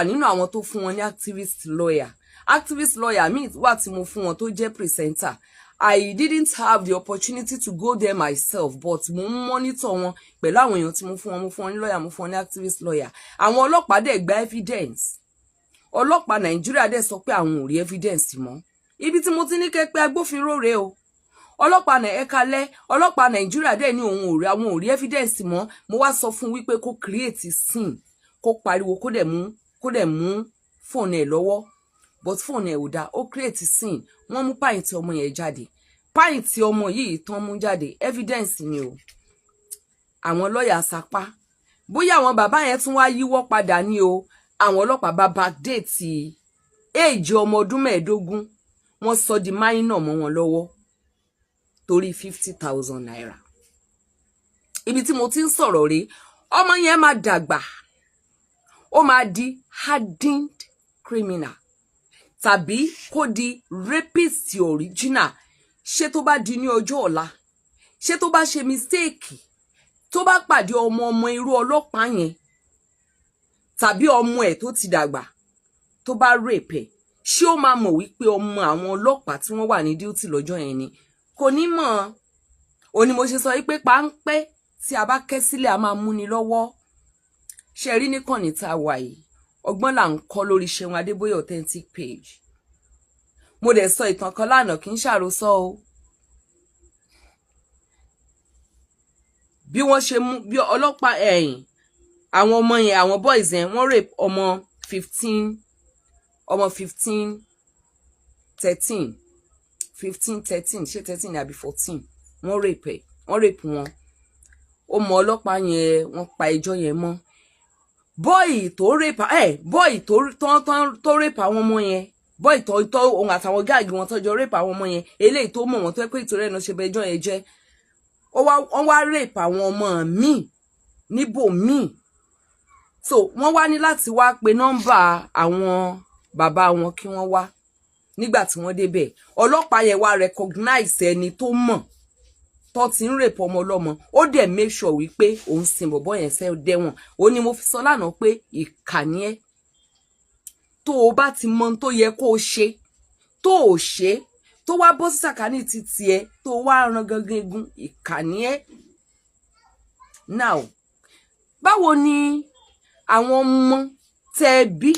Nínú àwọn tó fún wọn ní activist lawyer, activist lawyer míì wà tí mo fún wọn tó jẹ́ presenter. I didn't have the opportunity to go there myself, but mo ń monitor wọn pẹ̀lú àwọn èèyàn tí mo fún wọn. Mo fún wọn ní lawyer, mo fún wọn ní activist lawyer. Àwọn ọlọ́pàá dẹ̀ gba evidence. Ọlọ́pàá Nàìjíríà dẹ̀ sọ pé àwọn ò rí evidence mọ́. Ibi tí mo ti ní kẹ́ pé agbófinró rèé o. Ọlọ́pàá náà ẹ̀ka lẹ́ ọlọ́pàá Nàìjíríà dẹ̀ ní òun ò rí, àwọn ò rí evidence mọ́. Mo wá sọ fún wípé kó create scene, kó pariwo, kó dẹ̀ mú fóònù ẹ̀ lọ́wọ́, but fóònù ẹ̀ ò dáa. Ó create scene, wọ́n mú pant ọmọ yẹn jáde. Pant ọmọ yìí tán mú jáde, evidence ni o. Àwọn lọ́ọ̀yà sapá, bóyá àwọn bàbá yẹn tún wá yíwọ́ padà ní o. Àwọn ọlọ́pàá bá backdate age ọmọ ọdún 15, wọ́n sọ di minor mọ́ wọn lọ́wọ́ torí ₦50,000. Ibi tí mo ti ń sọ̀rọ̀ rèé. Ọmọ yẹn máa dàgbà, ó máa di hardened criminal tàbí kó di rapist original. Ṣé tó bá di ní ọjọ́ ọ̀la, ṣé tó bá ṣe mistake, tó bá pàdé ọmọ ọmọ irú ọlọ́pàá yẹn tàbí ọmọ ẹ̀ tó ti dàgbà, tó bá rape ẹ̀, ṣé ó máa mọ̀ wípé ọmọ àwọn ọlọ́pàá tí wọ́n wà ní duty lọ́jọ́ yẹn ni? Kò ní mọ̀. Ó ní mo ṣe sọ wípé páńpẹ́ tí a bá kẹ́ sílẹ̀, a máa múni lọ́wọ́. Ṣe rí níkànnì tá a wà yìí, ọgbọ́n là ń kọ́ lórí Ṣeun Adébóyè Authentic page. Mo dẹ̀ sọ ìtàn kan lánàá, kì í ṣàròsọ o. Bí wọ́n ṣe mú bí ọlọ́pàá ẹ̀yìn àwọn ọmọ yẹn, àwọn boys yẹn, wọ́n rape ọmọ 15, ọmọ 15, 13, 15, 13, ṣé 13 àbí 14? Wọ́n rape ẹ̀, wọ́n rape wọn. Ó mọ ọlọ́pàá yẹn, wọ́n pa ẹjọ́ yẹn mọ́. Boy tó rape ẹ̀, boy tó rape àwọn ọmọ yẹn, boy tó òun àtàwọn gang wọn tọ́jọ́ rape àwọn ọmọ yẹn, eléyìí tó mọ̀ wọ́n, tó yẹ pé ìtòrí ẹ̀ náà ṣe bẹ ẹjọ́ yẹn jẹ́, wọ́n wá rape àwọn ọmọ míì níbòmíì. So wọ́n wá ní láti wá pe nọ́mbà àwọn bàbá wọn kí wọ́n wá. Nígbà tí wọ́n débẹ̀, ọlọ́pàá yẹn wá recognize ẹni tó mọ̀ tó ti ń rape ọmọ ọlọ́mọ. Ó dẹ̀ make sure wípé òun sin bọ̀bọ́ yẹn sẹ́ dẹ́wọ̀n. Ó ní mo fi sọ lánàá pé ìkà ni ẹ́. Tó o bá ti mọ ohun tó yẹ kó o ṣe, tó o ṣe, tó wá bọ́ sí sàkání ti tiẹ̀, tó wá ran gangan egun, ìkà ni ẹ́. Now, báwo ni àwọn ọmọ tẹ́ ẹ bí,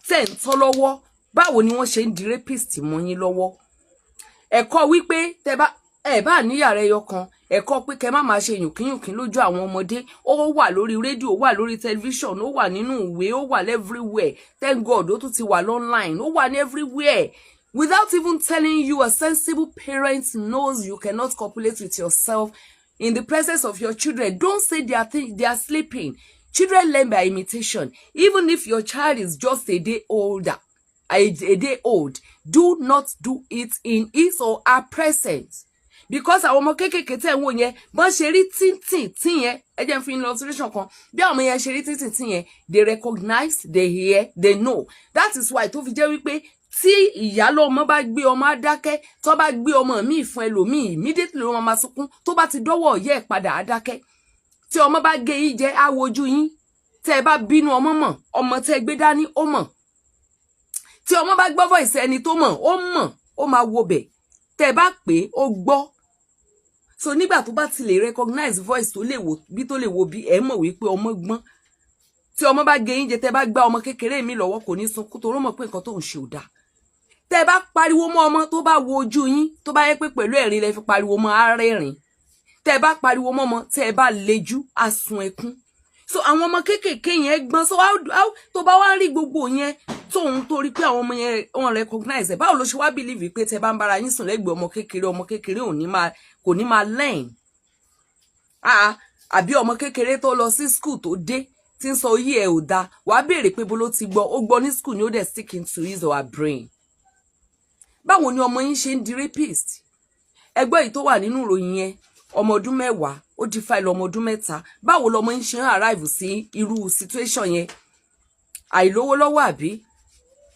tẹ́ ń tọ́ lọ́wọ́, báwo ni wọ́n ṣe ń di rapist mọ́ yín lọ́wọ́? Ẹ̀kọ́ wípé tẹ́ bá ẹ bá níyàrá ẹyọ kan, ẹ̀kọ́ pé kẹ́ má máa ṣe yùnkíyùnkín lójú àwọn ọmọdé, ó wà lórí rédíò, ó wà lórí tẹlifíṣàn, ó wà nínú ìwé, ó wà everywhere. Thank God, ó tún ti wà online, ó wà ní everywhere. Without even telling you, a sensible parent knows you cannot copulate with yourself in the presence of your children. Don't say they are sleeping. Children learn by imitation. Even if your child is just a day older, a day old, do not do it in his or her presence, because àwọn ọmọ kéékèèké tẹ̀ ń wò yẹn, bọ́n ṣe rí tíntìn tí yẹn, ẹ jẹ́ n fi illustration kan, bí àwọn ọmọ yẹn ṣe rí tíntìn tí yẹn, they recognize, they hear, they know. That is why tó fi jẹ́ wípé tí ìyá lọ́mọ bá gbé ọmọ, á dákẹ́. Tó bá gbé ọmọ míì fún ẹlòmíì, immediately ló máa sunkún. Tó bá ti dọ́wọ́ ọ̀yẹ́ ẹ̀ padà, á dákẹ́. Tí ọmọ bá gé yín jẹ, á wojú yín. Tẹ́ ẹ bá bínú, ọmọ mọ̀. Ọmọ tẹ́ ẹ gbé dání, ó mọ̀. Tí ọmọ bá gbọ́ voice ẹni tó mọ̀, ó mọ̀, ó máa wo bẹ̀. Tẹ́ ẹ bá pè é, ó gbọ́. So nígbà tó bá ti lè recognize voice, tó lè wò bí, tó lè wo bí, ẹ mọ̀ wípé ọmọ gbọ́n. Tí ọmọ bá gé yín jẹ, tẹ́ bá gbá ọmọ kékeré mi lọ́wọ́, kò ní sunkún, tó mọ̀ pé nǹkan tó ń ṣe ò dáa. Tẹ́ bá pariwo mọ́ ọmọ, tó bá wo ojú yín, tó bá yẹ pé pẹ̀lú ẹ̀rín lẹ fi pariwo mọ́, á rẹ́rìn. Tẹ́ bá pariwo mọ́ ọmọ, tẹ́ bá lejú, á sun ẹkún. So àwọn ọmọ kéékèèké yẹn gbọ́n. So how tó bá wá rí gbogbo yẹn, tóun torí pé àwọn ọmọ yẹn wọn recognize ẹ, báwo ló ṣe wá believe pé tẹ́ bá ń bára yín sùn lẹ́gbẹ̀ẹ́ ọmọ kékeré, ọmọ kékeré ò ní máa, kò ní máa learn? Ah, àbí ọmọ kékeré tó lọ sí school, tó dé, tí ń sọ oyí ẹ ò da, wàá béèrè pé bó ló ti gbọ́. Ó gbọ́ ní school ni, ó dẹ̀ stick into his or her brain. Báwo ni ọmọ yín ṣe ń di rapist? Ẹgbẹ́ yìí tó wà nínú ìròyìn yẹn, ọmọ ọdún 10, ó di file ọmọ ọdún 3. Báwo lọmọ yín ṣe ń arrive sí irú situation yẹn? Àìlówó lọ́wọ́, àbí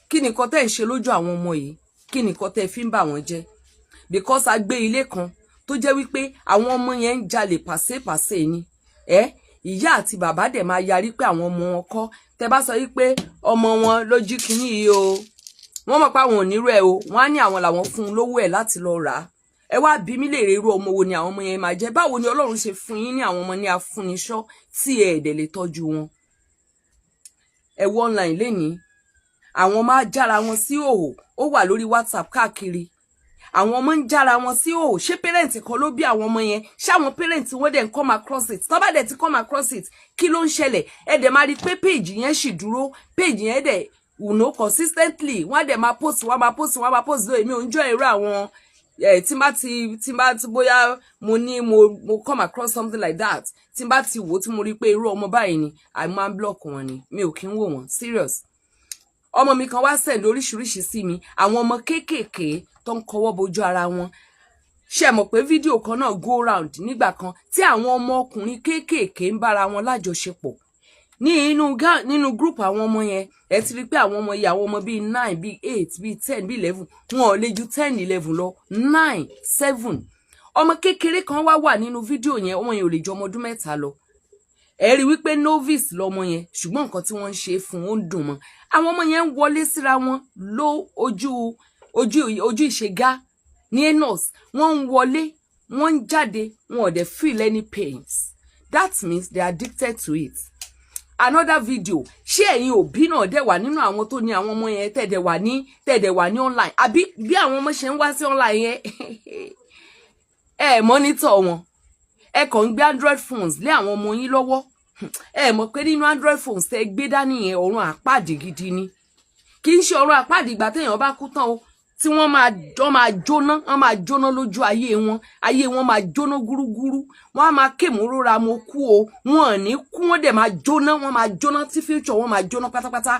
kí ni nǹkan tẹ́ ń ṣe lójú àwọn ọmọ yìí? Kí ni nǹkan tẹ́ fi ń bà wọ́n jẹ́? Because a gbé ilé kan tó jẹ́ wípé àwọn ọmọ yẹn ń jalè pàṣẹpàṣẹ ni ẹ. Ìyá àti bàbá dẹ̀ máa yarí pé àwọn ọmọ wọn kọ́. Tẹ bá sọ wípé ọmọ wọn ló jí kinní yìí o, wọ́n mọ̀ pé àwọn ò nírú ẹ̀ o. Wọ́n á ní àwọn làwọn fún un lówó ẹ̀ láti lọ rà á. Ẹ wá bí mi lè rí, irú ọmọ wo ni àwọn ọmọ yẹn máa jẹ́? Báwo ni Ọlọ́run ṣe fún yín ní àwọn ọmọ ní afúniṣọ́ tí ẹ dẹ̀ lè tọ́jú wọn? Ẹ wo online lénìí, àwọn máa jára wọn sí òhò. Ó wà lórí WhatsApp káàkiri. Àwọn ọmọ ń jára wọn sí òhò. Ṣé parent kan ló bí àwọn ọmọ yẹn? Ṣé àwọn parent wọn dẹ̀ ń come across it? Tó bá dẹ̀ ti come across it, kí ló ń ṣẹlẹ̀? Ẹ dẹ̀ máa rí i pé page yẹn ṣì dúró. Page yẹn dẹ̀ consistently, wọ́n á dẹ̀ máa post, wọ́n á máa post, wọ́n á máa post. Lóye mi ò ń jọ irú àwọn ẹ tí bá ti bóyá mo ní mo come across something like that, tí bá ti wò, tí mo rí pé irú ọmọ báyìí ni, I máa ń block wọn ni. Mi ò kí ń wò wọ́n serious. Ọmọ mi kan wá send oríṣiríṣi sí mi, àwọn ọmọ kéékèèké tó ń kọwọ́ bojú ara wọn. Ṣe mọ̀ pé fídíò kan náà go round nígbà kan tí àwọn ọmọ ọkùnrin kéékèèké ń bára wọn lájọṣepọ̀ ní inú nínú group? Àwọn ọmọ yẹn, ẹ ti rí pé àwọn ọmọ yìí, àwọn ọmọ bíi 9, bíi 8, bíi 10, bíi 11, wọn ò lè ju 10, 11 lọ, 9, 7. Ọmọ kékeré kan wá wà nínú fídíò yẹn. Ọmọ yẹn ò lè ju ọmọ ọdún 3 lọ. Ẹ rí wípé novice lọmọ yẹn, ṣùgbọ́n nǹkan tí wọ́n ń ṣe fún ó ń dùn mọ́. Àwọn ọmọ yẹn ń wọlé síra wọn ló ojú ojú ojú ìṣègá ní anus. Wọ́n ń wọlé, wọ́n ń jáde, wọn ò dẹ̀ feel any pains. That means they are addicted to it. Another video. Ṣé ẹ̀yin òbí náà dẹ̀ wà nínú àwọn tó ní àwọn ọmọ yẹn, tẹ̀dẹ̀ wà ní online, àbí bí àwọn ọmọ ṣe ń wá sí online yẹn, ẹ monitor wọn? Ẹ kàn ń gbé Android phones lé àwọn ọmọ yín lọ́wọ́. Ẹ mọ̀ pé nínú Android phones tẹ́ gbé dání yẹn, ọ̀run àpáàdì gidi ni. Kì í ṣe ọ̀run àpáàdì ìgbà téèyàn bá kú tán o, tí wọ́n máa jóná, wọ́n máa jóná lójú ayé wọn. Ayé wọn máa jóná gúrúgúrú. Wọ́n á máa kémúrúra mo kú o. Wọn ò ní kú, wọ́n dẹ̀ máa jóná. Wọ́n máa jóná tí future wọn máa jóná pátápátá.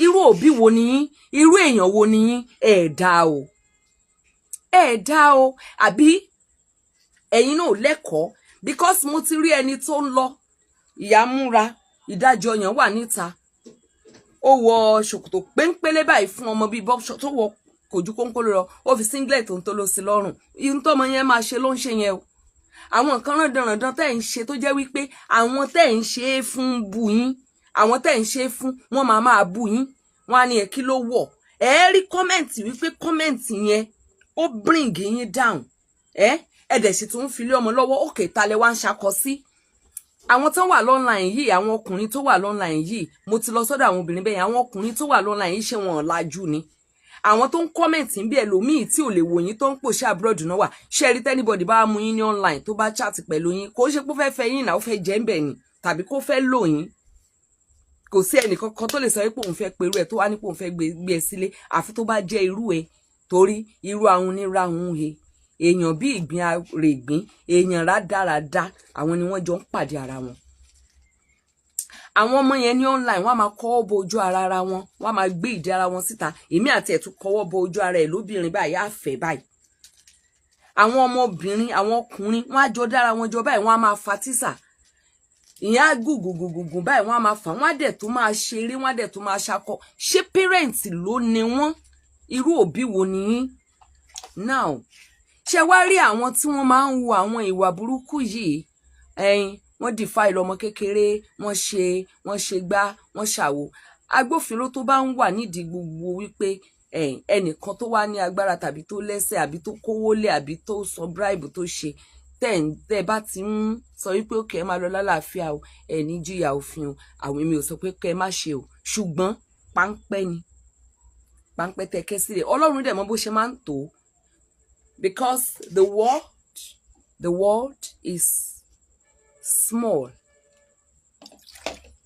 Irú òbí wo ni yín? Irú èèyàn wo ni yín? Ẹ̀ dá o, ẹ̀ dá o. Àbí ẹ̀yin náà lẹ́kọ̀ọ́? Because mo ti rí ẹni tó ń lọ, ìyá múra, ìdajì ọyàn wà níta. Ó wọ ṣòkòtò péńpélé báyìí fún ọmọ bíi bob tó wọ kò ju kónkóló lọ. Ó fi singlet tó ń tó lọ sí lọ́rùn. Ihun tọ́mọ yẹn máa ṣe ló ń ṣe yẹn o. Àwọn nǹkan rándanràndan tẹ́ ń ṣe, tó jẹ́ wípé àwọn tẹ́ ń ṣe é fún ń bú yín, àwọn tẹ́ ń ṣe é fún, wọ́n máa máa bú yín. Wọ́n á ní ẹ̀ kí ló wọ̀. Ẹ rí comment wípé comment yẹn ó bring yín down. Ẹ dẹ̀ sì tún fi lé ọmọ lọ́wọ́. Òkè talẹ̀ wá ń ṣakọ sí àwọn tó wà l'online yìí, àwọn ọkùnrin tó wà l'online yìí. Mo ti lọ sọ́dọ̀ àwọn obìnrin bẹ́ẹ̀. Àwọn ọkùnrin tó wà l'online yìí, ṣé wọn lajú ni? Àwọn tó ń comment ń bí, ẹlòmíì tí ò lè wò yín, tó ń pòṣe abroad náà wà. Ṣé rí t'anybody bá mú yín ní online, tó bá chat pẹ̀lú yín, kò ṣe pé ó fẹ́ fẹ́ yín náà, ó fẹ́ jẹ́ ń bẹ̀ ni, tàbí kó fẹ́ lò yín. Kò sí ẹnìkankan tó lè sọ pé òun fẹ́ perú ẹ, tó wá ní pé òun fẹ́ gbé ẹ sílé, àfi tó bá jẹ́ irú ẹ. Torí irú àwọn oníràhùn he, èèyàn bí ìgbín arègbín, èèyàn rádaràda, àwọn ni wọ́n jọ ń pàdé ara wọn. Àwọn ọmọ yẹn ní online, wọ́n á máa kọ́wọ́ bo ojú ara wọn, wọ́n á máa gbé ìdí ara wọn síta. Èmi àti ẹ̀ tún kọ́wọ́ bo ojú ara ẹ̀ lóbìnrin báyìí, á fẹ́ báyìí. Àwọn ọmọbìnrin, àwọn ọkùnrin, wọ́n á jọ dára wọn jọ báyìí, wọ́n á máa fa tísà ìyẹn á gùgùgùgùn báyìí, wọ́n á máa fà wọ́n, á dẹ̀ tó máa ṣeré, wọ́n á dẹ̀ tó máa ṣakọ. Ṣé parent ló ní wọ́n? Irú òbí wo ni yín now? Ṣé wá rí àwọn tí wọ́n máa ń hu àwọn ìwà burúkú yìí, ẹyin wọ́n defile ọmọ kékeré, wọ́n ṣe gbá, wọ́n ṣàwo, agbófinró tó bá ń wà nídìí gbogbo wípé ẹnìkan tó wá ní agbára tàbí tó lẹ́sẹ̀ àbí tó kówó lé àbí tó sọ bribe tó ṣe, tẹ́ ẹ bá ti ń sọ wípé òkè, ẹ máa lọ lálàáfíà o, ẹ ní jìyà òfin o. Àwọn èmi ò sọ pé kẹ́ ẹ má ṣe o, ṣùgbọ́n páńpẹ́ ni páńpẹ́ tẹ́ kẹ́ sílẹ̀. Ọlọ́run dẹ̀ mọ̀ bó ṣe máa ń tó, because the world is small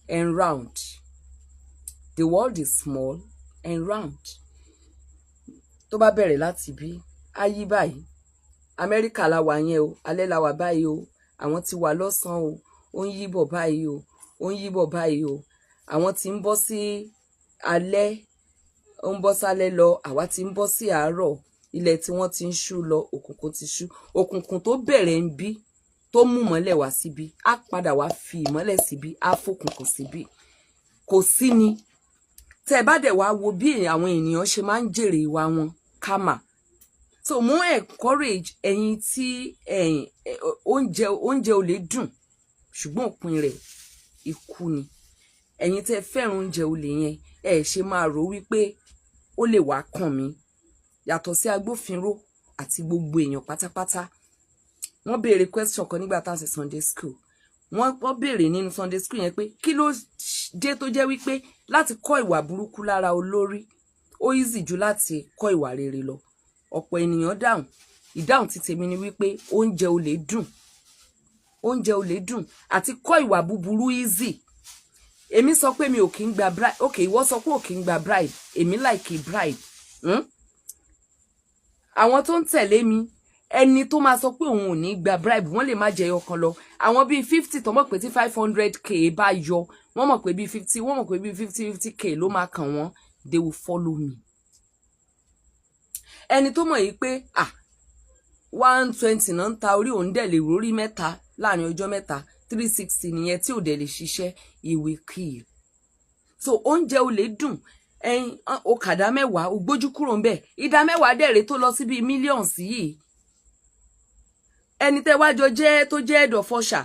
and round. The world is small and round. Tó bá bẹ̀rẹ̀ láti bí á yí báyìí, Amẹ́ríkà la wà yẹn o, alẹ́ la wà báyìí o, àwọn ti wà lọ́sàn-án o. Ó ń yíbọ̀ báyìí o, ó ń yíbọ̀ báyìí o. Àwọn tí ń bọ́ sí alẹ́, ó ń bọ́ sálẹ́ lọ, àwa ti ń bọ́ sí àárọ̀. Ilẹ̀ tí wọ́n ti ń ṣú lọ, òkùnkùn ti ṣú. Òkùnkùn tó bẹ̀rẹ̀ ń bí tó mú mọ́lẹ̀ wá síbí, á padà wá fi ìmọ́lẹ̀ síbí, á fòkùnkùn síbí. Kò sí ni. Tẹ́ ẹ bá dẹ̀ wá wo bí àwọn ènìyàn ṣe máa ń jèrè ìwà wọn, karma. So mo encourage ẹ̀yin tí ẹ̀yin oúnjẹ ò lè dùn, ṣùgbọ́n òpin rẹ̀ ikú ni. Ẹ̀yin tẹ́ fẹ́ràn oúnjẹ olè yẹn, ẹ ṣe máa rò wípé ó lè wá kàn mí. Yàtọ̀ sí agbófinró àti gbogbo èèyàn pátápátá, wọ́n béèrè question kan nígbà tá à ń ṣe Sunday school. Wọ́n béèrè nínú Sunday school yẹn pé kí ló dé tó jẹ́ wípé láti kọ́ ìwà burúkú lára olórí, ó easy ju láti kọ́ ìwà rere lọ. Ọ̀pọ̀ ènìyàn dáhùn. Ìdáhùn ti tèmi ni wípé oúnjẹ olè dùn, oúnjẹ olè dùn, àti kọ́ ìwà búburú easy. Èmi sọ pé mi ò kí ń gba bribe. Ok, ìwọ sọ pé ò kí ń gba bribe, èmi like bribe, Àwọn tó ń tẹ̀lé mi, ẹni tó máa sọ pé òun ò ní gba bribe, wọ́n lè má jẹ ọkàn lọ. Àwọn bíi 50 tó mọ̀ pé tí 500K bá yọ, wọ́n mọ̀ pé bíi 50, wọ́n mọ̀ pé bíi fifty fifty k ló máa kàn wọ́n, they will follow me. Ẹni tó mọ̀ yìí pé, ah, 120 náà ń ta orí, òun dẹ̀ lè rórí mẹ́ta láàrin ọjọ́ mẹ́ta, 360 nìyẹn, tí ò dẹ̀ lè ṣiṣẹ́, he will kill. So oúnjẹ olè dùn. Ẹyin òkàdá 10, ò gbójú kúrò ń bẹ̀. Ìdá 10 dẹ̀rẹ̀ tó lọ sí bíi millions yìí. Ẹni tẹ́ wájọ jẹ́ tó jẹ́ ẹ̀dọ̀ fọ́ṣà,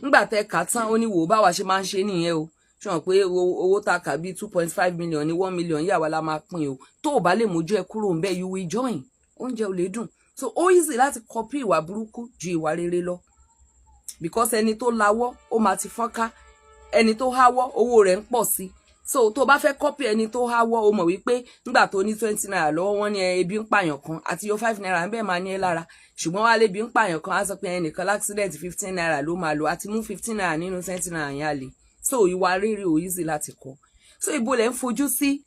ńgbà tẹ́ kà tán, ó ní wò ó, báwa ṣe máa ń ṣe nìyẹn o. Ṣùgbọ́n pé owó tá a kà bíi 2.5 million ní 1 million yà wá la máa pín o. Tó o bá lè mójú ẹ kúrò ńbẹ̀, you will join. Oúnjẹ ò lè dùn. So ó easy láti copy ìwà burúkú ju ìwà rere lọ, because ẹni tó lawọ́, ó máa ti fọ́nká. Ẹni tó háwọ́, owó rẹ̀ ń pọ̀ sí. So tó bá fẹ́ copy ẹni tó háwọ́, o mọ̀ wípé nígbà tó ní 20 naira lọ́wọ́, wọ́n ní ebi ń pààyàn kan, àti yọ 5 naira ń bẹ́ẹ̀ máa ní ẹ lára. Ṣùgbọ́n wá lébi ń pààyàn kan, á sọ pé ẹnìkan l'accident, 15 naira ló máa lò, àti mú 15 naira nínú 20 naira yẹn á lè. So ìwà rere ò easy láti kọ́. So ibo lẹ ń fojú sí?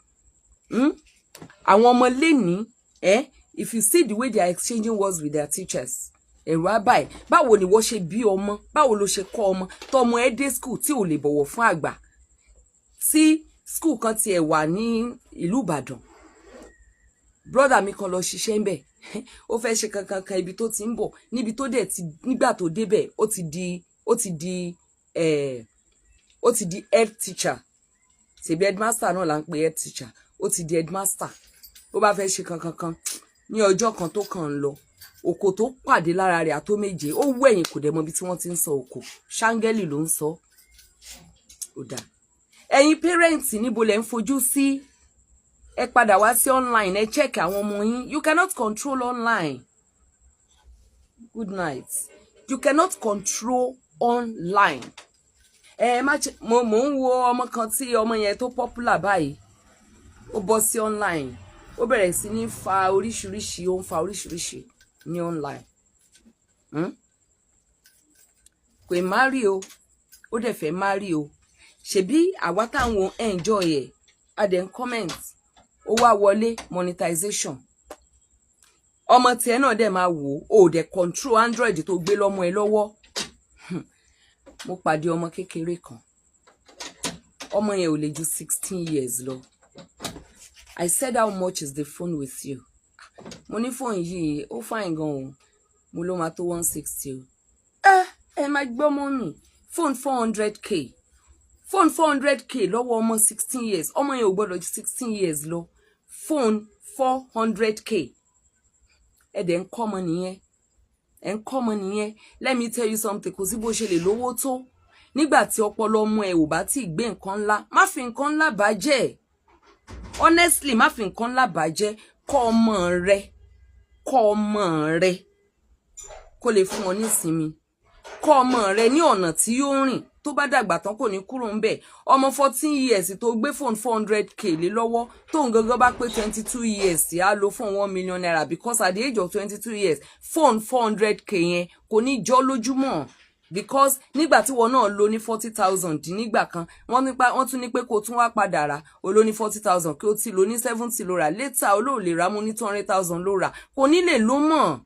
Àwọn ọmọ lẹ́ni eh? If you see the way they are exchanging words with their teachers, ẹ̀rù á bà ẹ́. Báwo ni wọ́n ṣe bí ọmọ? Báwo ló ṣe kọ́ ọmọ tọmọ ẹ dé school tí ò lè bọ̀wọ̀ fún àgbà? Tí school kan tiẹ̀ wà ní ìlú Ìbàdàn, brother mi kan lọ ṣiṣẹ́ ń bẹ̀, ó fẹ́ ṣe kankan kan ibi tó ti ń bọ̀, níbi tó dẹ̀ ti nígbà tó débẹ̀, ó ti di head teacher. Ṣèbí headmaster náà là ń pè head teacher. Ó ti di headmaster. Ó bá fẹ́ ṣe kankan kan ní ọjọ́ kan tó kàn ń lọ, òkò tó pàdé lára rẹ̀ àtó méje. Ó wẹ̀yìn, kò dẹ̀ mọ ibi tí wọ́n ti ń sọ òkò. Ṣáńgẹ́lì ló ń sọ. Ó dáa. Ẹ̀yin parents, níbo lẹ̀ ń fojú sí? Ẹ padà wá sí online, ẹ check àwọn ọmọ yín. You cannot control online. Good night. You cannot control online. Ẹ má ṣe. Mo ń wo ọmọ kan tí ọmọ yẹn tó popular báyìí. Ó bọ́ sí online, ó bẹ̀rẹ̀ sí ní fa oríṣiríṣi, ó ń fa oríṣiríṣi ní online, Kò ì marry o, ó dẹ̀ fẹ́ marry o. Ṣebí àwa táwọn enjoy ẹ̀, a dẹ̀ ń comment. Ó wá wọlé monetization, ọmọ tiẹ̀ náà dẹ̀ máa wò ó. Ò dẹ̀ control Android tó gbé lọ́mọ ẹ lọ́wọ́. Mo pàdé ọmọ kékeré kan, ọmọ yẹn ò lè ju 16 years lọ. I said, "How much is the phone with you?" Mo ní fóònù yìí, ó fine gan o. Mo ló máa tó 160 o. Ẹ máa gbọ́ mọ́ mi, phone 400K, phone 400K lọ́wọ́ ọmọ 16 years. Ọmọ yẹn ò gbọ́dọ̀ ju 16 years lọ. Phone 400K. Ẹ dẹ̀ ń kọ́ ọmọ nìyẹn, ẹ̀ ń kọ́ ọmọ nìyẹn. Let me tell you something. Kò sí bó ṣe lè lówó tó, nígbà tí ọpọlọ ọmọ ẹ ò bá tí ì gbé nǹkan ńlá, má fi nǹkan ńlá bàjẹ́. Honestly, má fi nǹkan ńlá bàjẹ́. Kọ́ ọmọ rẹ, kọ́ ọmọ rẹ kó lè fún ọ nísinmi. Kọ́ ọmọ rẹ ní ọ̀nà tí yóò rìn, tó bá dàgbà tán, kò ní kúrò ń bẹ̀. Ọmọ 14 years tó gbé phone 400K lé lọ́wọ́, tóun gangan bá pé 22 years, á lo phone ₦1 million, because at the age of 22 years, phone 400K yẹn kò ní jọ́ lójúmọ́, because nígbà tí wọn náà lo ní 40,000 nígbà kan, wọ́n nípa wọ́n tún ní pé kó tún wá padà rà. O ló ní 40,000, kí o ti lo ní 70 ló rà later, olóò lè rà mú ní 200,000 ló rà, kò ní lè ló mọ̀.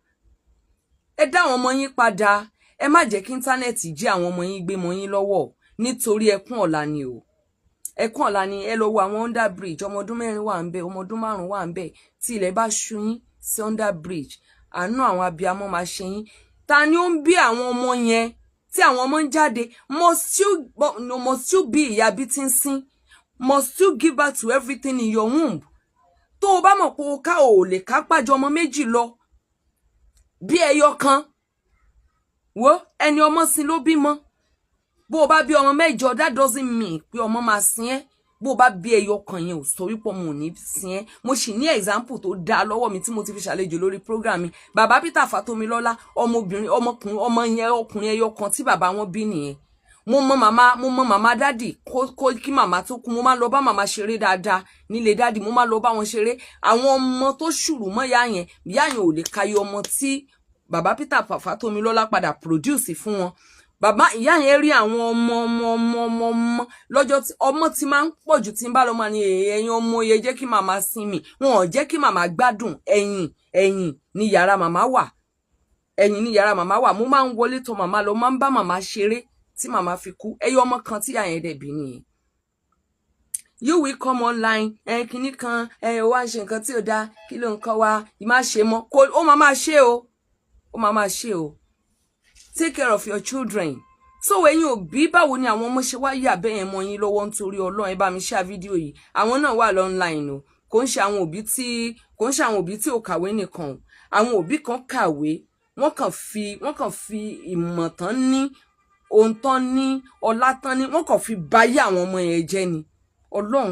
Ẹ dá àwọn ọmọ yín padà. Ẹ má jẹ́ kí internet jí àwọn ọmọ yín gbé mọ́ yín lọ́wọ́, nítorí ẹkún ọ̀la ni o, ẹkún ọ̀la ni. Ẹ lọ wo àwọn under bridge. Ọmọ ọdún 4 wà ń bẹ, ọmọ ọdún 5 wà ń bẹ. Tí ilẹ̀ bá ṣú yín sí under bridge, àánú àwọn abiyamọ máa ṣe yín. Ta ni ó ń bí àwọn ọmọ yẹn tí àwọn ọmọ ń jáde? Must you, no, must you be ìyá bí tí ń sín? Must you give birth to everything in your womb? Tó o bá mọ̀ pé o ká ò lè ká pàjọ ọmọ méjì lọ bí ẹyọ kan, wo ẹni ọmọ sin ló bímọ. Bó o bá bí ọmọ mẹ́jọ, that doesn't mean pé ọmọ máa sin ẹ́. Bó o bá bí ẹyọ kan yẹn, ò sọ wípé ọmọ ò ní sin ẹ́. Mo sì ní example tó dáa lọ́wọ́ mi tí mo ti fi ṣàlejò lórí program mi, bàbá Peter Fatomilola. Ọmọbìnrin, ọmọkùnrin, ọmọ yẹn, ọkùnrin ẹyọ kan tí bàbá wọn bí nìyẹn. Mo mọ màmá, mo mọ màmá daddy. Kó kí màmá tó kú, mo máa ń lọ bá màmá ṣeré dáadáa nílé daddy. Mo máa ń lọ bá wọn ṣeré. Àwọn ọmọ tó ṣùrù mọ́ ìyá yẹn, ìyá yẹn ò lè kayọ ọmọ tí bàbá Peter Fatomilola padà produce fún wọn. Bàbá ìyá yẹn rí àwọn ọmọ ọmọ ọmọ ọmọ ọmọ. Lọ́jọ́ tí ọmọ ti máa ń pọ̀ jù, tí ń bá lọ máa ní, "Ẹ̀yin ọmọ yẹn, jẹ́ kí màmá sinmi." Wọn ò jẹ́ kí màmá gbádùn. Ẹ̀yìn ẹ̀yìn ní yàrá màmá wà, ẹ̀yìn ní yàrá màmá wà. Mo máa ń wọlé tọ̀ màmá lọ, máa ń bá màmá ṣeré tí màmá fi kú. Ẹyọ ọmọ kan tí ìyá yẹn dẹ̀ bí nìyẹn. You will come online, ẹ kinní kan, ẹ wá ń ṣe nǹkan tí ò dáa. Kí ló ń kọ́ wa? Má ṣe mọ́. Kó ó máa máa ṣe o, ó máa máa ṣe o. Take care of your children. So ẹ̀yin òbí, báwo ni àwọn ọmọ ṣe wá yà bẹ́ẹ̀ yẹn mọ́ yín lọ́wọ́? Nítorí Ọlọ́run, ẹ bá mi share fídíò yìí. Àwọn náà wà online o. Kò ń ṣe àwọn òbí tí ò kàwé nìkan o. Àwọn òbí kan kàwé, wọ́n kàn fi ìmọ̀ tán ní, ohun tán ní, ọlá tán ní, wọ́n kàn fi báyé àwọn ọmọ yẹn jẹ́ ni. Ọlọ́run,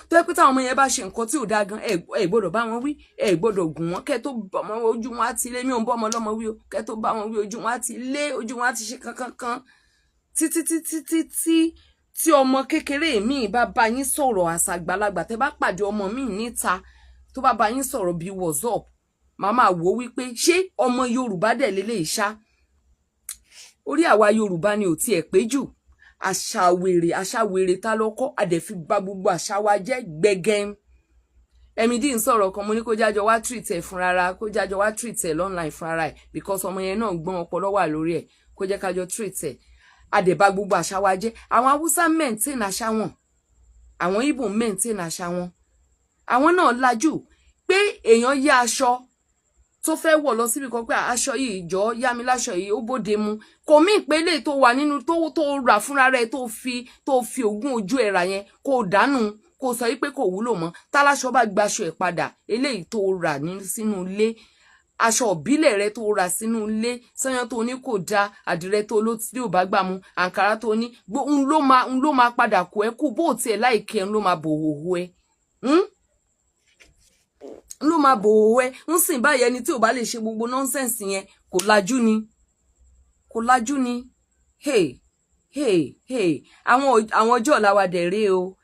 tó yẹ pé táwọn ọmọ yẹn bá ṣe nǹkan tí ò dáa gan, ẹ gbọ́dọ̀ bá wọn wí, ẹ gbọ́dọ̀ gùn wọn. Kẹ́ tó bá wọn, ojú wọn á ti lé. Mi ò ń bọ́ ọmọ ọlọ́mọ wí o. Kẹ́ tó bá wọn wí, ojú wọn á ti lé, ojú wọn á ti ṣe kankankan títí títí títí. Tí ọmọ kékeré mi bá bá yín sọ̀rọ̀ àṣà àgbàlagbà, tẹ́ bá pàdé ọmọ mi níta tó bá bá yín sọ̀rọ̀ bíi "What's up", màá máa wò wípé ṣé ọmọ Yorùbá dẹ̀ lélẹ́yìí ṣá? Orí àwa Yorùbá ni ò tiẹ̀ pé jù. Àṣà wèrè, àṣà wèrè tá lọ kọ́, àdẹ̀ fi bà gbogbo àṣà wa jẹ́ gbẹgẹm. Emily ń sọ̀rọ̀ kan, mo ní kó jájọ wá treat ẹ̀ fúnra, kó jájọ wá treat ẹ̀ online fúnra ẹ̀, because ọmọ yẹn náà gbọ́n, ọpọlọ wà lórí ẹ̀. Kó jẹ́ kájọ treat ẹ̀. Àdẹ̀ bà gbogbo àṣà wa jẹ́. Àwọn Haúsá maintain àṣà wọn, àwọn Ìgbò maintain àṣà wọn. Àwọn náà lajú pé èèyàn yá aṣọ tó fẹ́ wọ̀ lọ síbi kan pé aṣọ yìí, jọ yá mi láṣọ yìí, ó bóde mu. Kò mí pé lè tó wà nínú tó rà fúnra rẹ̀, tó fi ogún ojú ẹ̀ rà yẹn, kó dànù, kó sọ wípé kò wúlò mọ́. Táláṣọ bá gbaṣọ ẹ̀ padà, eléyìí tó rà ní sínú ilé, aṣọ ìbílẹ̀ rẹ tó rà sínú ilé, sányán tó ní kò da, àdìrẹ tó ló tí ò bá gbà mu, àǹkárá tó ní, ń ló máa padà kó ẹ kú. Bó tiẹ̀ láìkẹ́, ń ló máa bò hòhò ẹ, ń ló máa bò hòhò ẹ. Ń sìn báyìí, ẹni tí ò bá lè ṣe gbogbo nonsense yẹn, kò lajú ni, kò lajú ni. Hey, hey, hey! Àwọn ọjọ́ ọ̀la wa dẹ̀ rèé o.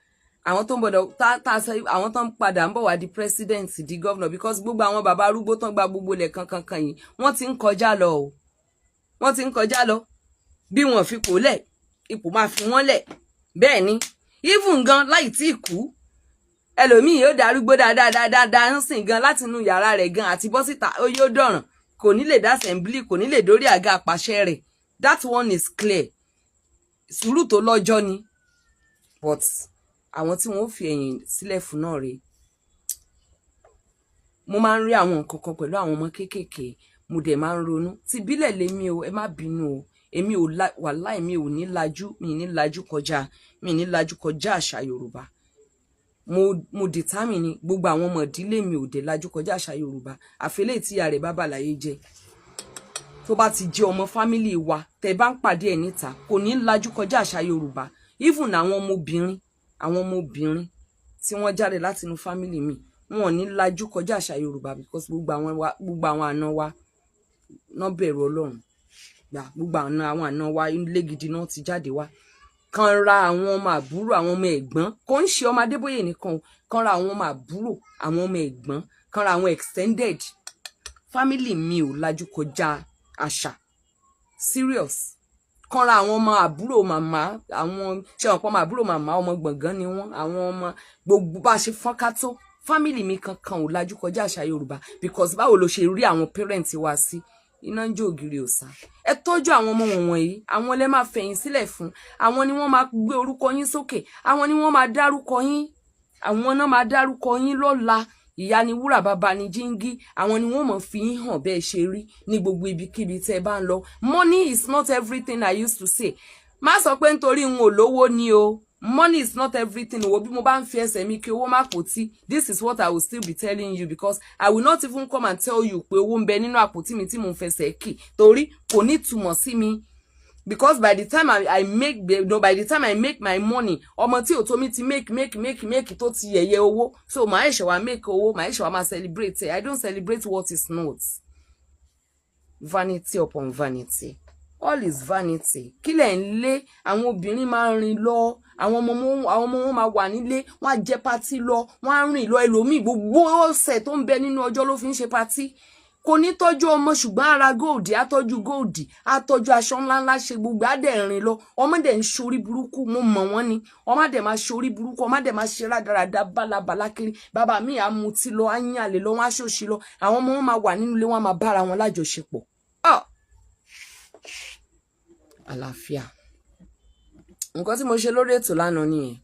Àwọn tó ń bọ̀dọ̀ tá tá sọ, àwọn tó ń padà ń bọ̀ wá di president, di governor, because gbogbo àwọn bàbá arúgbó tó ń gba gbogbo ilẹ̀ kankankan yìí, wọ́n ti ń kọjá lọ o, wọ́n ti ń kọjá lọ. Bí wọ́n fi kò lẹ̀, ipò máa fi wọ́n lẹ̀. Bẹ́ẹ̀ ni, even gan láì tí ì kú, ẹlòmíì yóò darúgbó dáadáa dáadáa ń sìn gan láti inú yàrá rẹ̀ gan àti bọ́ síta, ó yóò dọ̀ràn. Kò ní lè dá assembly, kò ní lè dórí àga àpàṣẹ rẹ̀. That one is clear. Sùúrù tó lọ́jọ́ ni, but àwọn tí wọ́n fi ẹ̀yìn sílẹ̀ fún náà rèé. Mo máa ń rí àwọn nǹkan kan pẹ̀lú àwọn ọmọ kéékèèké, mo dẹ̀ máa ń ronú ti bílẹ̀ lèmi o. Ẹ má bínú o. Èmi ò wàláì, mi ò ní lajú, mi ní lajú kọjá, mi ní lajú kọjá àṣà Yorùbá. Mo determine ni gbogbo àwọn ọmọ ìdílé mi ò dé lajú kọjá àṣà Yorùbá. Àfẹlẹ́ tí ìyá rẹ̀ bá bàláyé jẹ́, tó bá ti jẹ́ ọmọ family wa, tẹ́ bá ń pàdé ẹ̀ níta, kò ní lajú kọjá àṣà Yorùbá. Even àwọn ọmọbìnrin, àwọn ọmọbìnrin tí wọ́n jáde láti inú family mi, wọn ò ní lajú kọjá àṣà Yorùbá, because gbogbo àwọn àna wa náà bẹ̀rù Ọlọ́run gbà. Gbogbo àwọn àna wa, ilé gidi náà ti jáde wá. Kan ra àwọn ọmọ àbúrò, àwọn ọmọ ẹ̀gbọ́n, kò ń ṣe ọmọ Adébóyè nìkan o, kan ra àwọn ọmọ àbúrò, àwọn ọmọ ẹ̀gbọ́n, kan ra àwọn extended family mi ò lajú kọjá àṣà. Serious. Kan ra àwọn ọmọ àbúrò màmá, àwọn ṣé wọn pọ ọmọ àbúrò màmá, ọmọ gbọ̀ngàn ni wọ́n. Àwọn ọmọ gbogbo bá a ṣe fọ́nká tó, family mi kankan ò lajú kọjá àṣà Yorùbá, because báwo ló ṣe rí àwọn parents wa sí? Iná ń jó ògiri òsà. Ẹ tọ́jú àwọn ọmọ wọ̀nyí. Àwọn lẹ máa fẹ̀yìn sílẹ̀ fún. Àwọn ni wọ́n máa gbé orúkọ yín sókè. Àwọn ni wọ́n máa dárúkọ yín. Àwọn náà máa dárúkọ yín lọ́la. Ìyá ni wúrà, bàbá ni jíngí. Àwọn ni wọ́n mọ̀ fi yín hàn bẹ́ẹ̀ ṣe rí ní gbogbo ibikíbi tẹ́ ẹ bá ń lọ. Money is not everything, I used to say. Má sọ pé nítorí n ò lówó ni o. Money is not everything. Wo bí mo bá ń fi ẹsẹ̀ mi kí owó má pò tí, this is what I will still be telling you, because I will not even come and tell you pé owó ń bẹ nínú àpótí mi tí mo ń fẹsẹ̀ kì, torí kò ní túmọ̀ sí mi. Because by the time I make the, no, by the time I make my money, ọmọ tí ò tó mi ti make, make, make, make, tó ti yẹ̀yẹ́ owó. So màá ṣe wá make owó, màá ṣe wá máa celebrate. I don't celebrate what is not. Vanity upon vanity, all is vanity. Kí lẹ̀ ń lé? Àwọn obìnrin máa ń rìn lọ, àwọn ọmọ wọn máa wà nílé, wọn á jẹ party lọ, wọn á rìn lọ. Ẹlòmíì, gbogbo ọ̀sẹ̀ tó ń bẹ nínú ọjọ́ ló fi ń ṣe party. Kò ní tọ́jú ọmọ, ṣùgbọ́n ara gold, á tọ́jú gold, á tọ́jú aṣọ ńláńlá, ṣe gbogbo, á dẹ̀ rìn lọ. Ọmọ dẹ̀ ń ṣorí burúkú. Mo mọ̀ wọ́n ni. Ọmọ dẹ̀ máa ṣorí burúkú, ọmọ dẹ̀ máa ṣe rádaràda, bálabàlá kiri. Bàbá mi á mutí lọ, á yín àlè lọ, wọn á ṣòṣì lọ. Àwọn ọmọ wọn máa wà nínú ilé, wọn máa bára wọn lájọṣepọ̀. Ah! Àlàáfíà. Nǹkan tí mo ṣe lórí ètò lánàá nìyẹn.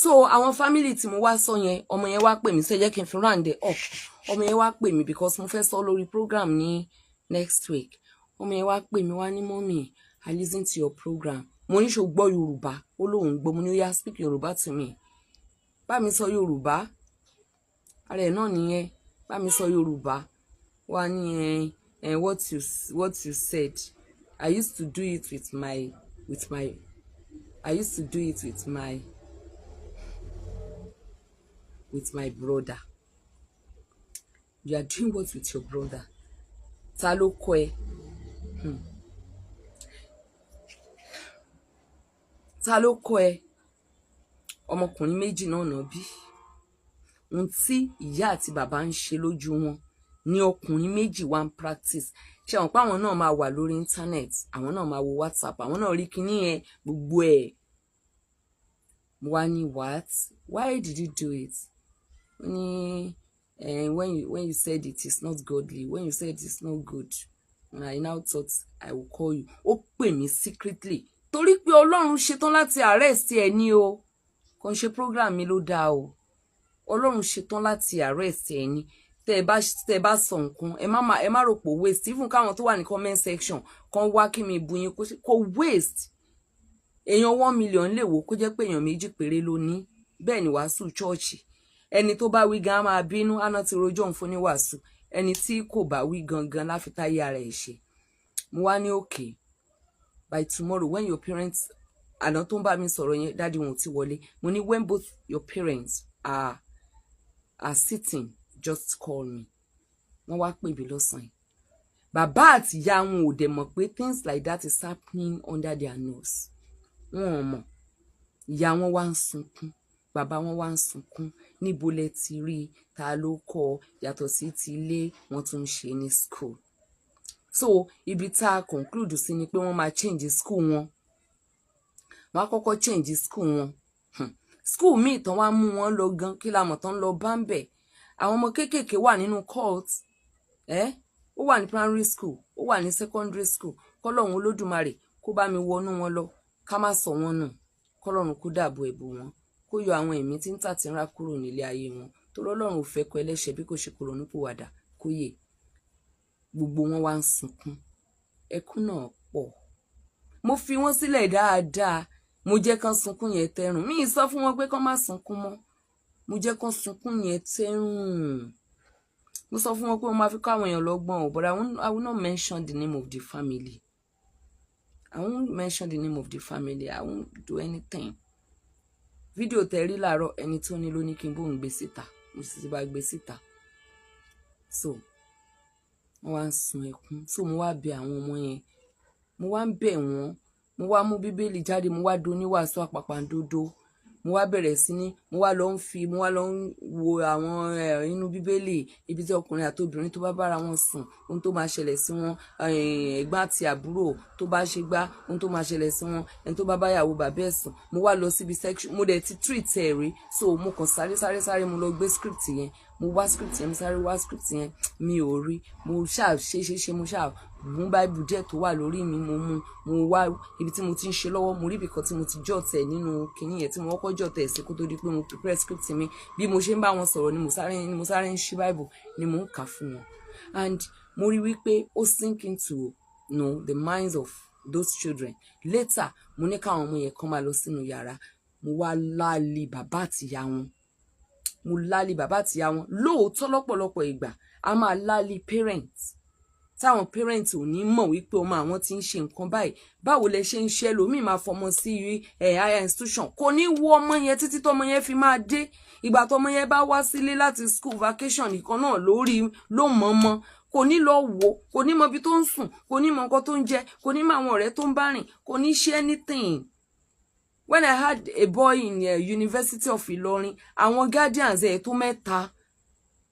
So àwọn family tí mo wá sọ yẹn, ọmọ yẹn wá pè mí. Ṣe jẹ́ kí n fi round it up. Ọmọ yẹn wá pè mí because mo fẹ́ sọ lórí program ní next week. Ọmọ yẹn wá pè mí, wá ní, "Mummy, I listen to your program." Mo ní, "Ṣó gbọ́ Yorùbá?" Ó lóun gbọ́. Mo ní, "Ó yá, speak Yorùbá to me. Bá mi sọ Yorùbá." Ara ẹ̀ náà nìyẹn. "Bá mi sọ Yorùbá." Wá ní, ẹ what you said, I used to do it with my brother." You are doing what with your brother? Ta ló kọ́ ẹ? Ta ló kọ́ ẹ? Ọmọkùnrin méjì náà náà bí. Ohun tí ìyá àti bàbá ń ṣe lójú wọn ní ọkùnrin méjì wá ń practice. Ṣé àwọn pé àwọn náà máa wà lórí internet, àwọn náà máa wo WhatsApp, àwọn náà rí kinní yẹn, gbogbo ẹ̀. Mo wá ní, "What? Why did you do it?" Ó ní, when you said it is not godly, when you said it is not good, I now thought I will call you." Ó pè mí secretly torí pé Ọlọ́run ṣetán láti arrest ẹ ní o. Kò ń ṣe program mi ló dáa o. Ọlọ́run ṣetán láti arrest ẹ ní. Tẹ́ ẹ bá sọ nǹkan, ẹ má rò pé waste. Even káwọn tó wà ní comment section kan wá kí mi bu yín, kó waste. Èèyàn 1 million lè wò, kó jẹ́ pé èèyàn méjì péré ló ní. Bẹ́ẹ̀ ni wàásù chọ́ọ̀chì, ẹni tó bá wí gan máa bínú, àná ti rojọ́ òun fún ní wàásù. Ẹni tí kò bá wí gangan láfitáyé ara ẹ̀ ṣe. Mo wá ní, "Okay, by tomorrow when your parents," àná tó ń bá mi sọ̀rọ̀ yẹn, daddy wọn ò ti wọlé. Mo ní, "When both your parents are sitting, just call me." Wọ́n wá pè mí lọ́sàn-án. Bàbá àti ìyá wọn ò dẹ̀ mọ̀ pé things like that is happening under their nose. Wọn ò mọ̀. Ìyá wọn wá ń sunkún, bàbá wọn wá ń sunkún. Níbo lẹ ti rí? Ta ló kọ́? Yàtọ̀ sí ti ilé, wọ́n tún ń ṣe ní school. So ibi tá a conclude sí ni pé wọ́n máa change school wọn. Wọ́n á kọ́kọ́ change school wọn. School míì tán wá mú wọn lọ gan, kí la mọ̀ tán lọ bá ń bẹ̀? Àwọn ọmọ kéékèèké wà nínú cult ẹ́. Ó wà ní primary school, ó wà ní secondary school. Kọ́lọ́run Olódùmarè kó bá mi wọnú wọn lọ, ká má sọ wọn nù. Kọ́lọ́run kó dààbò ẹ̀bù wọn, kó yọ àwọn ẹ̀mí tí ń tà tí ń rá kúrò nílé ayé wọn, torí Ọlọ́run ò fẹ́ kọ ẹlẹ́ṣẹ̀ bí kò ṣe kó ronúpìwàdà kó yè. Gbogbo wọn wá ń sunkún, ẹkún náà pọ̀. Mo fi wọ́n sílẹ̀ dáadáa, mo jẹ́ kán sunkún yẹn tẹrùn. Mi ì sọ fún wọn pé kán má sunkún mọ́. Mo jẹ́ kán sunkún yẹn tẹrùn. Mo sọ fún wọn pé mo máa fi kọ́ àwọn èèyàn lọ́gbọ́n o, but I will not mention the name of the family. I won't mention the name of the family. I won't do anything. Fídíò tẹ rí láàárọ̀, ẹni tó ní ló ní kí n bóun gbé síta, mo sì ti bá gbé síta. So wọ́n wá ń sun ẹkún. So mo wá bẹ̀ àwọn ọmọ yẹn, mo wá ń bẹ̀ wọ́n. Mo wá mú Bíbélì jáde, mo wá do oníwàásù àpàpàǹdodo. Mo wá bẹ̀rẹ̀ sí ní mo wá lọ ń fi mo wá lọ ń wo àwọn inú Bíbélì, ibi tí ọkùnrin àti obìnrin tó bá bára wọn sùn, ohun tó máa ṣẹlẹ̀ sí wọn, ẹ̀gbọ́n àti àbúrò tó bá ṣe gbá, ohun tó máa ṣẹlẹ̀ sí wọn, ẹni tó bá báyàwó bàbá ẹ̀ sùn. Mo wá lọ síbi section mo dẹ̀ ti treat ẹ̀ rí. So mo kàn sáré, sáré, sáré, mo lọ gbé script yẹn. Mo wá script yẹn, mo sáré wá script yẹn, mi ò rí. Mo ṣáà ṣe ṣe ṣe, mo ṣáà mú Bible díẹ̀ tó wà lórí mi. Mo mú, mo wá ibi tí mo ti ń ṣe lọ́wọ́, mo rí ibìkan tí mo ti jot ẹ̀ nínú kinní yẹn, tí mo kọ́kọ́ jot ẹ̀ sí kó tó di pé mo prepare script mi. Bí mo ṣe ń bá wọn sọ̀rọ̀ ni mo sáré ń ṣí Bible, ni mo ń kà fún wọn. And mo rí wípé ó sink into the minds of those children. Later, mo ní káwọn ọmọ yẹn kàn máa lọ sínú yàrá. Mo wá láàlì bàbá àtìyá wọn. Mo láàlì bàbá àtìyá wọn lóòótọ́. Lọ́pọ̀lọpọ̀ ìgbà, a máa láàlì parents. Táwọn parents ò ní mọ̀ wípé ọmọ àwọn ti ń ṣe nǹkan báyìí. Báwo lẹ ṣe ń ṣe? Lómi máa fọmọ sí ẹ higher institution, kò ní wo ọmọ yẹn títí tọmọ yẹn fi máa dé. Ìgbà tọmọ yẹn bá wá sílé láti school vacation nìkan náà lórí ló mọ̀ mọ́. Kò ní lọ wò, kò ní mọ ibi tó ń sùn, kò ní mọ nǹkan tó ń jẹ, kò ní mọ àwọn ọ̀rẹ́ tó ń bá rìn, kò ní ṣe anything. When I had a boy in University of Ilorin, àwọn guardians ẹ̀ tó mẹ́ta.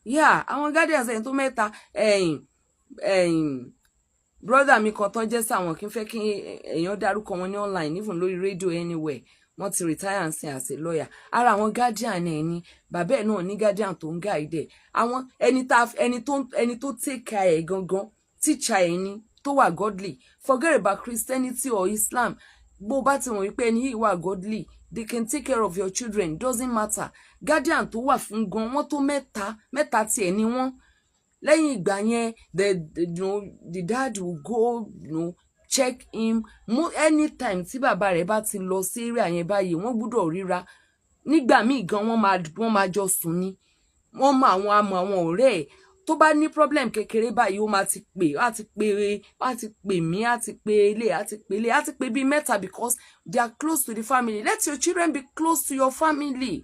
Yeah, àwọn guardians ẹ̀ tó mẹ́ta. Ẹ̀yìn ẹ̀yìn brother mi kan tó jẹ́ sáwọn kí n fẹ́ kí èèyàn dárúkọ wọn ní online, even lórí radio, anywhere. Wọ́n ti retire and sin as a lawyer. Ara àwọn guardian ẹ̀ ni. Bàbá ẹ̀ náà ní guardian tó ń guide ẹ̀. Àwọn ẹni tá ẹni tó take care ẹ̀ gangan, teacher ẹ̀ ni tó wà godly. Forget about Christianity or Islam. Bó bá ti wọ̀n wípé ẹni yìí wà godly, they can take care of your children. Doesn't matter. Guardian tó wà fún gan, wọ́n tó mẹ́ta. Mẹ́ta tiẹ̀ ni wọ́n. Lẹ́yìn ìgbà yẹn, the dad will go check him. Mo anytime tí bàbá rẹ̀ bá ti lọ sí area yẹn báyìí, wọ́n gbúdọ̀ ríra. Nígbà míì gan, wọ́n máa jọ sùn ni. Wọ́n mọ àwọn àmọ́ àwọn ọ̀rẹ́ ẹ̀. Tó bá ní problem kékeré báyìí, ó máa ti pè, á ti pè, á ti pè mí, á ti pè ilé, á ti pè ilé, á ti pè bíi mẹ́ta, because they are close to the family. Let your children be close to your family.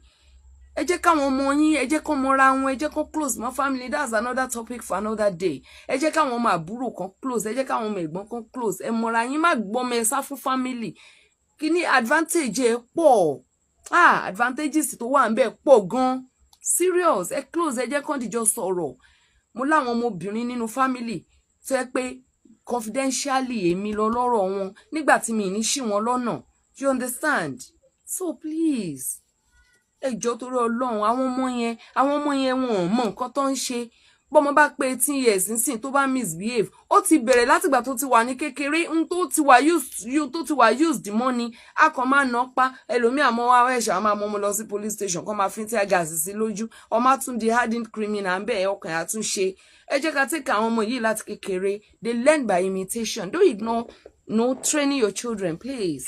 Ẹ jẹ́ káwọn ọmọ yín, ẹ jẹ́ kó mọra wọn, ẹ jẹ́ kó close mọ́ family. That's another topic for another day. Ẹ jẹ́ káwọn ọmọ àbúrò kan close, ẹ jẹ́ káwọn ọmọ ẹ̀gbọ́n kan close. Ẹ mọra yín. Má gbọ́mọ ẹ sá fún family. Kí ni advantage ẹ pọ̀? Ah, advantages tó wà ń bẹ̀ pọ̀ gan. Serious. Ẹ close, ẹ jẹ́ kán dìjọ sọ̀rọ̀. Mo láwọn ọmọbìnrin nínú family tó yẹ pé confidentially, èmi lọ lọ́rọ̀ wọn nígbà tí mi ní ṣì wọn lọ́nà. You understand? So please, ẹ jọ̀ọ́, torí Ọlọ́run, àwọn ọmọ yẹn, wọn ò mọ nǹkan tó ń ṣe. Bọ́mọ bá pé 18 years nísìn, tó bá misbehave, ó ti bẹ̀rẹ̀ látìgbà tó ti wà ní kékeré ń tó ti wà used, tó ti wà used mọ́ ni. A kàn máa nà pa ẹlòmíì, àmọ́ wá ẹ̀ṣẹ̀ àwọn máa mú ọmọ lọ sí police station, kó máa fi tear gas sí lójú. Ọmọ á tún di hardened criminal ń bẹ̀, ọkàn á tún ṣe. Ẹ jẹ́ ká take àwọn ọmọ yìí láti kékeré. They learn by imitation. Don't ignore no training your children, please,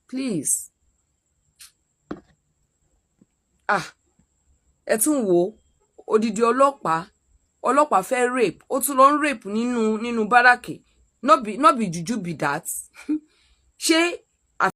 please. Ah, ẹ tún wò ó. Odidi ọlọ́pàá, ọlọ́pàá fẹ́ rape, ó tún lọ ń rape nínú barrack. No be juju be that? Ṣé